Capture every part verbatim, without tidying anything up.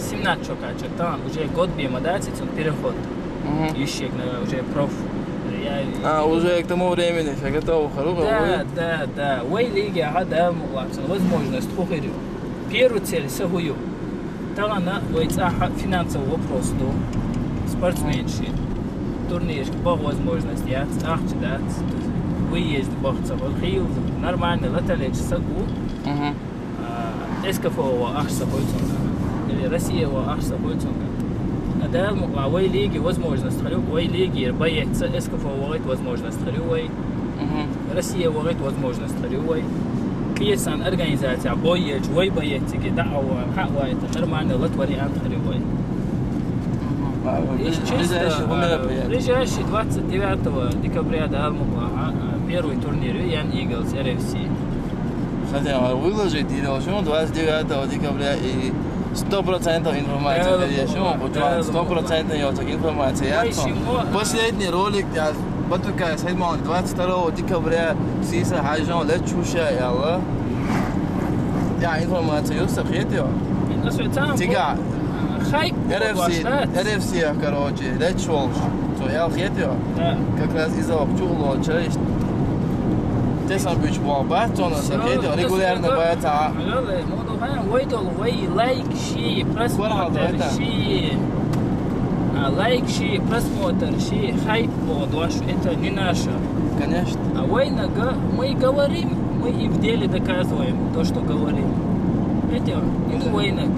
Семнадцать чё качать, там уже год бе ма дац цун переход. Мгм. Ищег на уже проф. Я... А, уже к тому времени всё готово, хорошо. Да, да, да. Вай лиги а да мугла цун возможность хухирю. Первую цель са хую. Тагана вай цаха финансовый вопрос ду. Спортсменши. Турниршка ба возможность я, ахча дац. Выезд бахца хил нормально латалеч сагу. Мгм. А, СКФО ва ахса хойцунга. Или Россия ва ахса хойцунга. А да мугла вай лиги возможность харю, вай лиги боец СКФО ва возможность харю вай. Мгм. Россия ва возможность харю вай. Пьесан организация боец, вай боец ги да ава, ха ва это нормально лат вариант харю вай. А, Из ближ- чисто, ближайшего а, мероприятия. Ближайший двадцать девятого декабря да мугла, а, а, первый турнир Ян Иглс РФС. Хотя выложить и должен двадцать девятого декабря и сто процентов информация Да, перейдёшь. да, Ну, да, сто процентов я так информация. Я Ой, там Симо, а. Последний ролик я Батука Сайдман двадцать второго декабря Сиса Хайжан лет чуша яла. Я информация юса хетё. Освецам. Тига. Хайп. РФС, РФС, короче, лет чуш. То я хетё. Да. Как раз из-за чуло чаиш. Те сам бич бал бат, то на Всё, хетё. Регулярно всё. бата. Алло, моду хайм, вай дол, вай лайк, ши, просмотр, Правда, это. Ши. А, лайк, ши, просмотр, ши, хайп, вот, ваш, это не наше. Конечно. А вай нага, мы говорим, мы и в деле доказываем то, что говорим. Видите, и мы вай нага.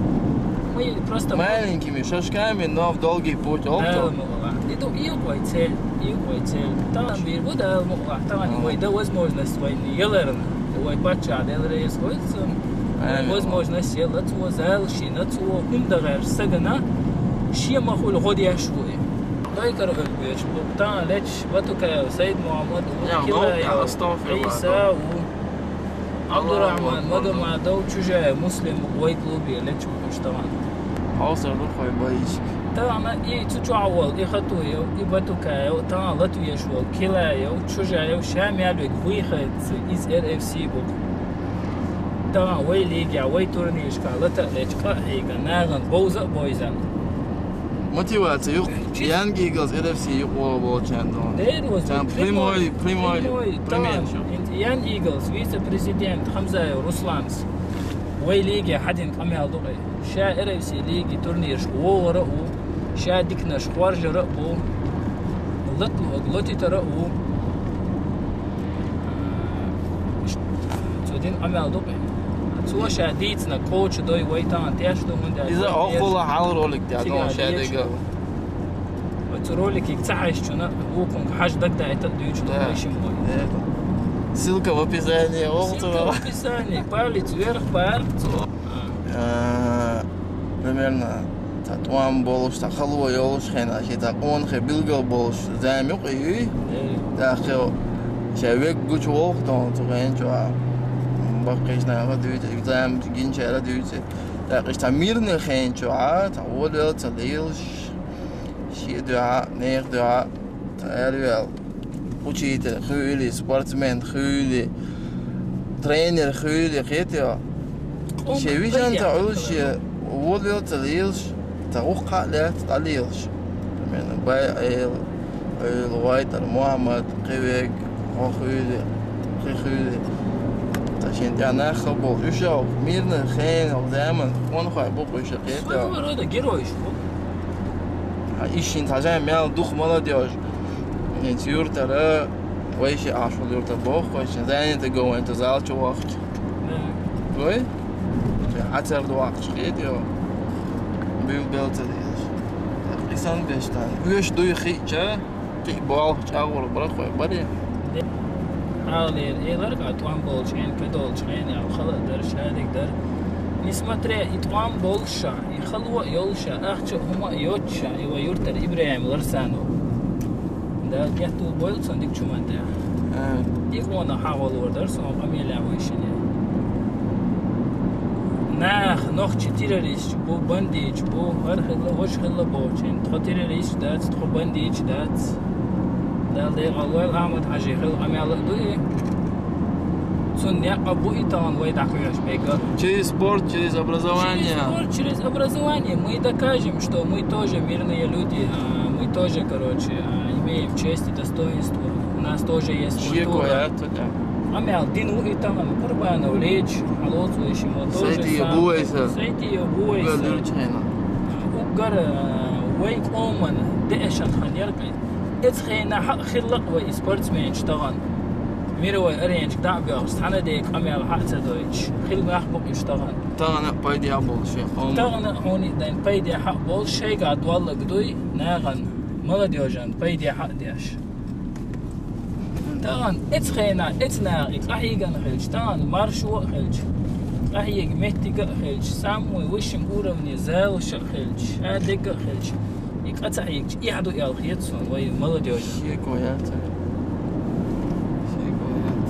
Мы просто... Маленькими шажками, но в долгий путь. Да, Олто. мы была. Это и вай цель, и вай цель. Там бир бу да мы была. Там они вай да возможность вай не елерна. Вай пача да елерна. Ай, Возможность ела цо зал ши на цо хум да гар сагана. Ши махул год яшвуй. Дай кар год беш. Бу там леч Батука Сайд Мухаммад. Я, ну, Килаев, я, астагфируллах. Иса, Абдурахман, Аллаху акбар. Магомадов, чужая, Муслим, вай клубе леч уштаман. Хаусар рухой боишь. Тана и Цучуавал, и Хатуев, и Батукаев, тана Латвиешвал, Килаев, Чужаев, Шамялбек выходцы из РФС бук. Тана вай лига, вай турниршка, лата лечка, ига наган, боуза, бойзан. Мотивация юк. Чис- Янг Иглс РФС юк о болчан дон. There was Там прямой, прямой, прямой, прямой, прямой тан, шо. Ян Иглс, вице-президент Хамзаев Русланс. Вай лиги хадин камял дугай. Ша РФС лиги турнирш вора у. Ша дикнаш хваржара бу. Латлу лотитара у. Цудин камял дугай. Цо ша дицна коуч дой вайтан тяш думун да. Иза окула хал ролик да, Тига дон ша дечу. дега. Цу ролики цахайш чуна, вукун хаш даг да это дючу Да. Шим бой. Это. Ссылка в описании. Ох, Ссылка в описании. Палец вверх, палец. Э, примерно та туам болуш, та халуа йолуш хена, ши та къон хе билгал болуш, зам юк и. Э, Та хе ша век гуч вох тон ту хен чуа. Баккеш на ра дюйт, зам гин чара дюйт. Та киш та мирный хен чуа, та водел, та лилш. Ши дуа, нех дуа, та эрвел. Учитель хуйли, спортсмен хуйли, тренер хуйли, хетио. Шевижан та улши, водел та лилш, та ухха лет та лилш. Мен бай эл, эл вайтар Мухаммад, Кевек, хуйли, хуйли. Та шин тяна хабол, ушо, мирный хен, заман, он хай бу ушо, Своего хетио. рода герой, что? А ишин тажа мял дух молодёжь. Ин юртара, вайши ашул юрта бох, вайши занятый гоуэн, то зал чувахч. Да. Вай? Ацар дуахч, хетио. Бил белца деш. Исан бештан. Уеш дуй хича, ти болч агур брахой бари. Алер, элар атуан болчен, педолчен, я хала дар, шадик дар. Несмотря и туан болша, и халуа йолша, ахча хума йотша, и ва юртар Ибраим Ларсану. Да, гетту бойлцон дик чуман да. А, И хона хагол ордар, сон амеля вайшине. Нах, нохчи террорист, бу бандит, бу гар хилла, вош хилла болчен. Тхо террорист дац, тхо бандит дац. Дал де галвал Ахмад Хажи хил амеля дуи. Цун некъ а бу и тахана вай дӀакхоьхьуш мега. Через спорт, через образование. Через спорт, через образование мы докажем, что мы тоже мирные люди, а, мы тоже, короче, а, имеем честь и достоинство. У нас тоже есть культура. Шеко яц, да. Къамаьл дина ву и тахана, Курбанов лечу, хьалоцу вай шиммо тоже. Сайтиев сам. Буайса. Сайтиев Буайса. Угар дурчхьайна. Угар, а, вай къоман деашан хан яркъи. Эцхьайна хьа хилла вай спортсменчу тахана. Мировой аренашка дӀа а боьлхуш, цхьана а ден къамел хьа а ца дойтуш, хила нах бу-кх уьш тахана. Тахана а пайде хьа а болуш шайн къоман. Тахана а хьуна а дайн пайде хьа а болуш, шайга дӀаваллаг дуй, нахана, молодёжан пайде хьа а деш. Тахана эцу хенахь, эцу наха и къахьийгана хилча, тахана маршо а хилча, къахьега меттига а хилча, самый высшем уровне залаша а хилча, ша дегга а хилча, и къа ца хьийгча, эхь ду аьлла хета суна вай молодёжь. Шеко яц. Шеко яц.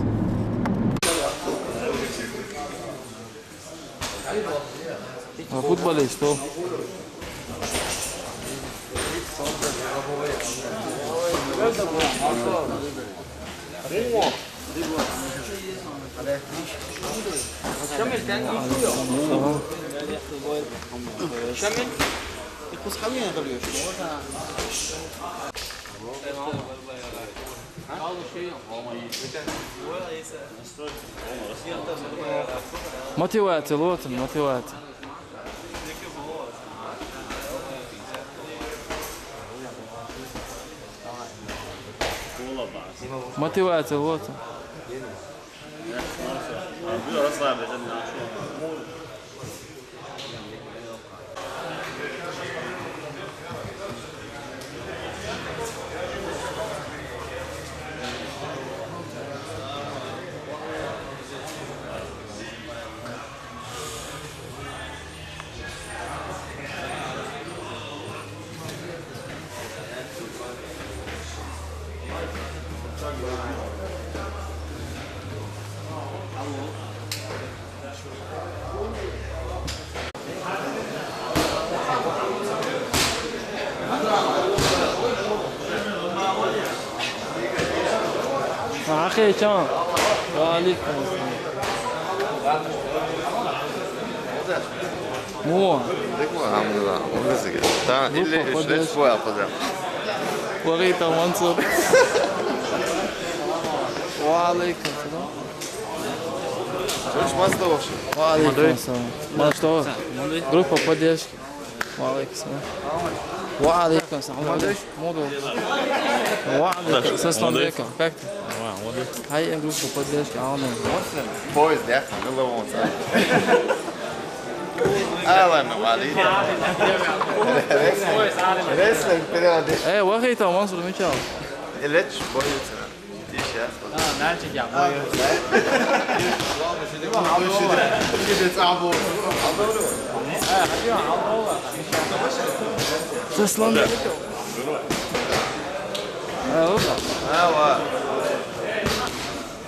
А футболист, что? Мотивация, вот он, мотивация. Мотивация, вот он. Ахи, чан? Ва алейкум ассалам. Во. Алхьамдулиллах, мурзига. Та, группа или поддержки. Швец твоя поддержка. Ва алейкум, Мансур. Ва алейкум ассалам. Слышь, Мансур. Ва алейкум ассалам. Мансур. Группа поддержки. Ва алейкум ассалам. Ва алейкум ассалам. Муду. Ва алейкум. Ассаламу алейкум. Как ты? Ай, группа поддержки, а он. Поезд, я, голову. А, ладно, ладно. Рестлинг, переводи. Э, вахийтал, Мансур, мичал? Илеч, боится. Сослан.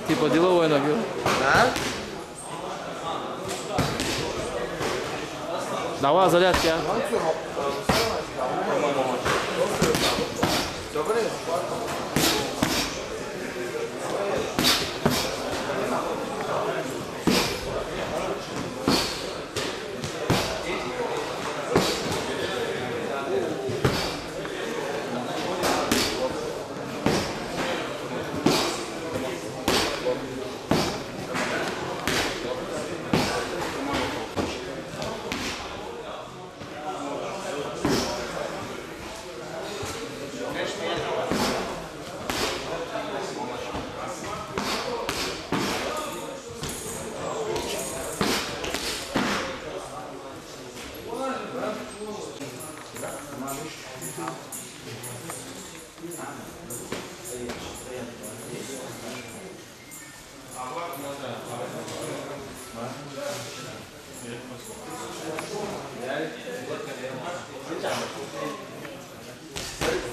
Типа деловой набил. Давай, зарядки, а.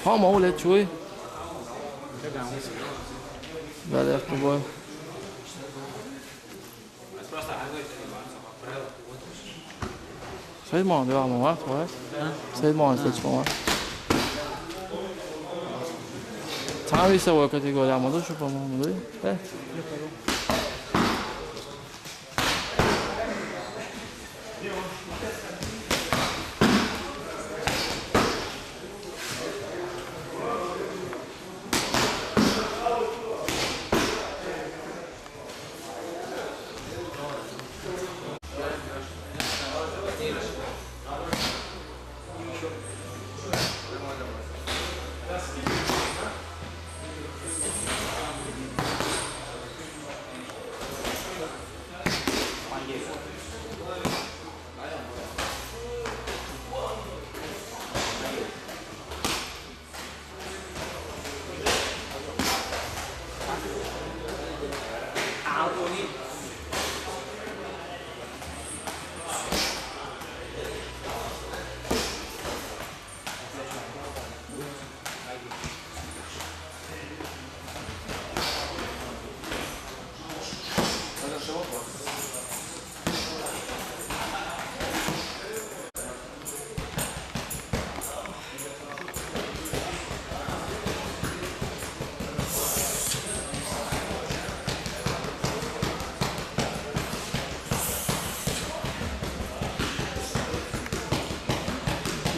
Хьо ма ву лечуй? Далех тобой. Саймон, да, ма, ма, ма. Саймон, саймон. Цхьа весовой категория ма ду шу, по-моему, да? Э?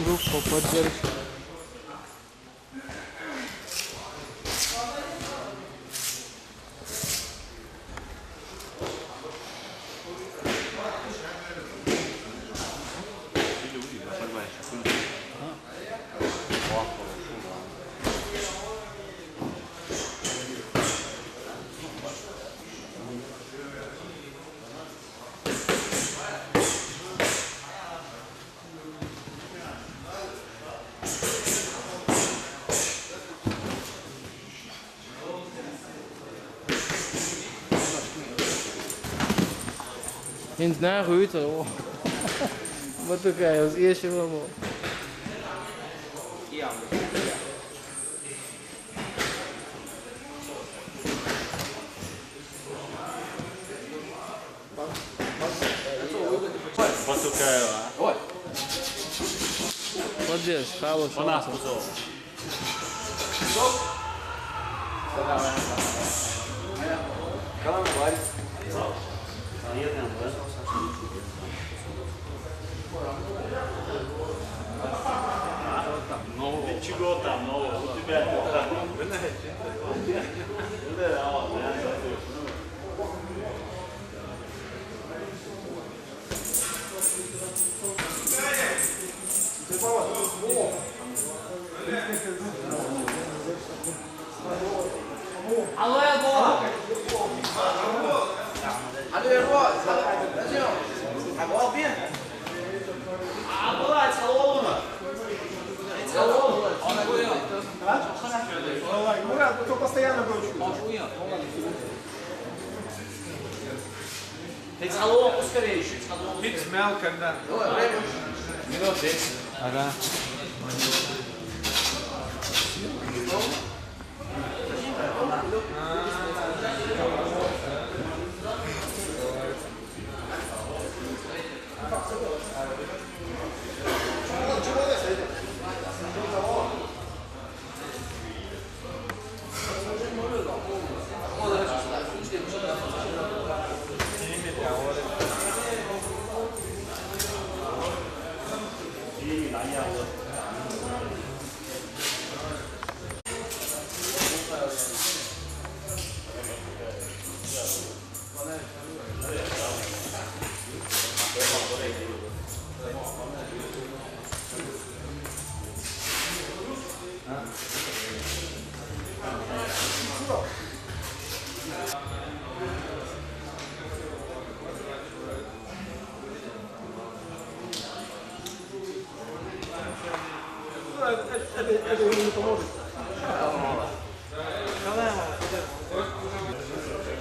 Группа поддержки. Ins nāku ite, o. Matukai, uz iešilamo. Matukai, o. Paldies, halo. Ничего там нового, у тебя это. Allô, Erwan. Allô, Erwan. Vas-y, on va bien. Абдулла, салон. Салон. А? Мурат, кто постоянно был? Салон, скорее еще. Салон. Минут десять. Ага.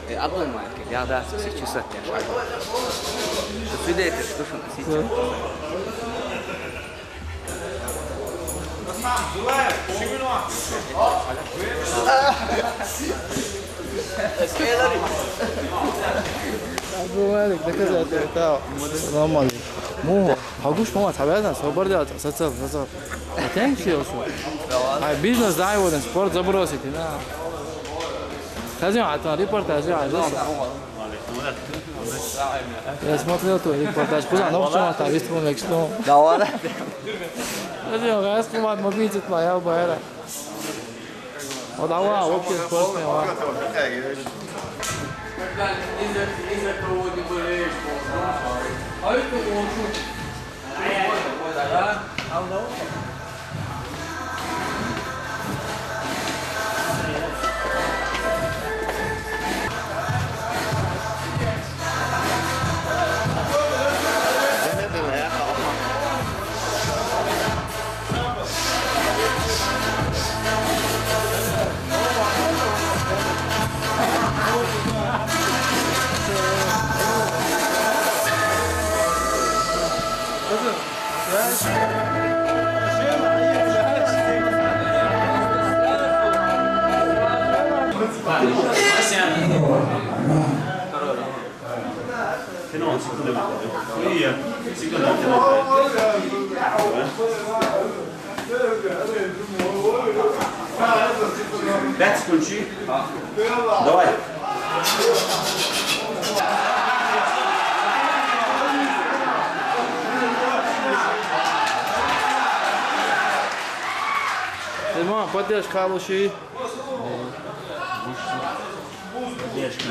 Э, Абдулмалик, я, да, сейчас чувствовать я шагу. Ты свидетель, что, что носить? Абдулмалик, доказательство. Нормально. Муха. Хагуш мама, табязан, собар да, сацал, сацал. А тем все. А бизнес, да, его, спорт забросить, да. Хазим, а то репортаж, а, да. Я смотрел твой репортаж. Куда, ну, почему там весь твой мечту? Да ладно. Хазим, я с кумат мобитит моя байра. Вот, а, вообще спортсмен, а. Когда из-за, из-за кого не болеешь, а это он шутит. Да? Пять секунд чи? Давай. Димон, поддержка лучше. Поддержка.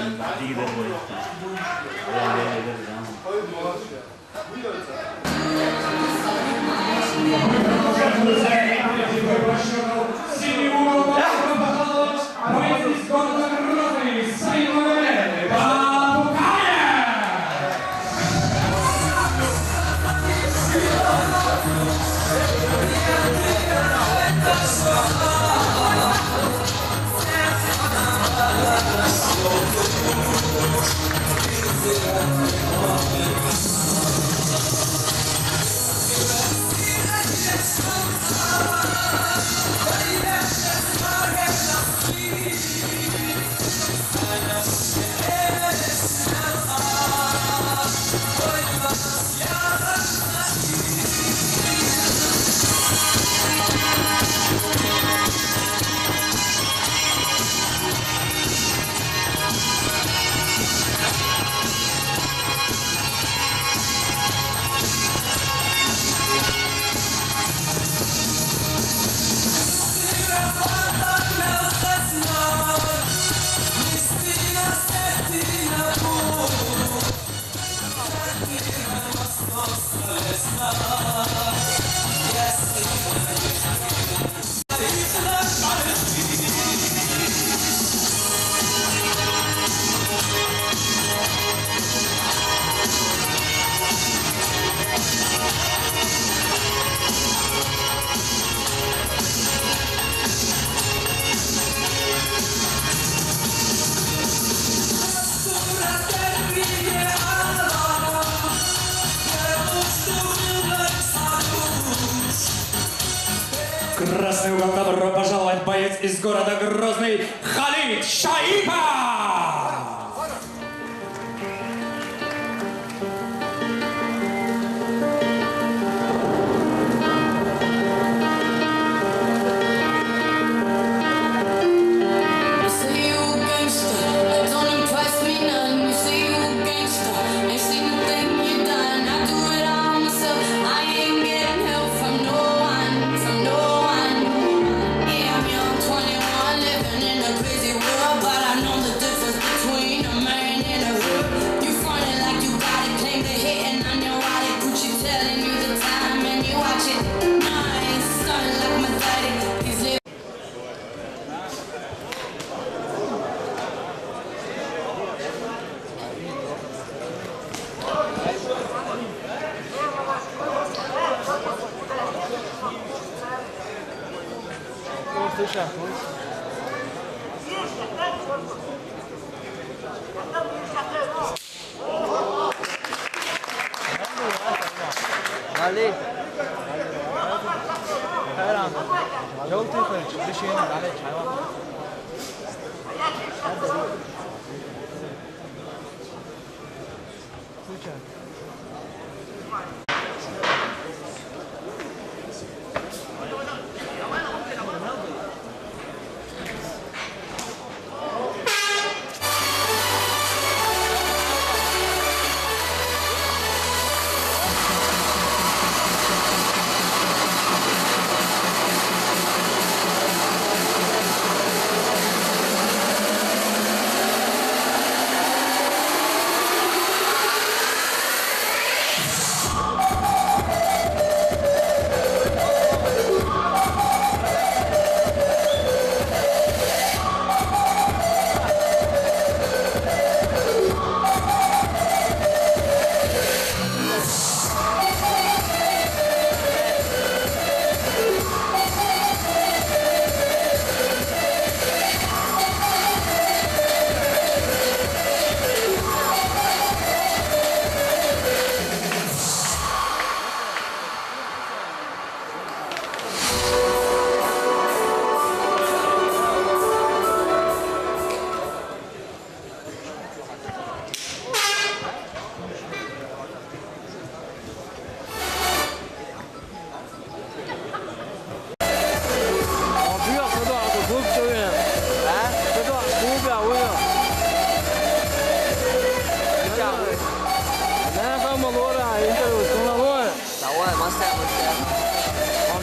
Красный угол, добро пожаловать, боец из города Грозный Халид Шаипов!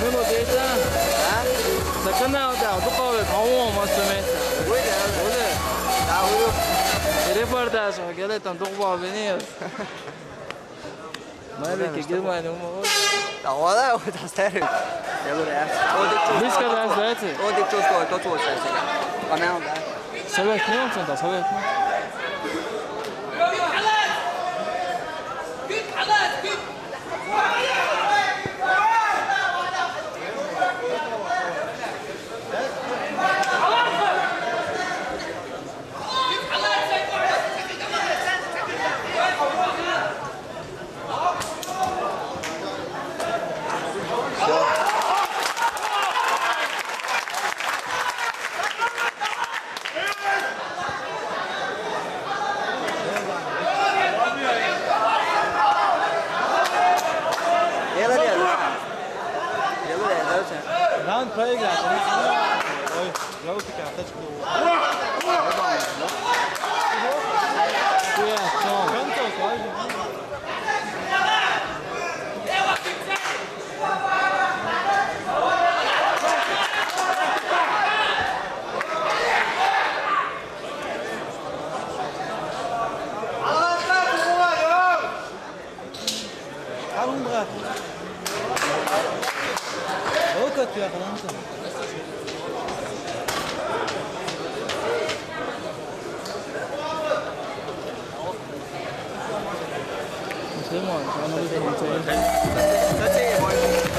Minu dētā. Hā? Sakana uta, tu kō ve, kō mo ma sumeta. Ui, da. Ule. Da, ui. Reportāža, gele tan tu kō ve ni. Mai ve ke gil mai no mo. Da, ora, o da stare. Gelo da. O de tu. Niska da stare. O de tu, o de tu, o de tu. Kanal da. Sovet ne olsun da, sovet ne? Раунд проиграть. Ой, я вот такая тачка. Алынға. Ол көтү ақылансын. Come on, come on.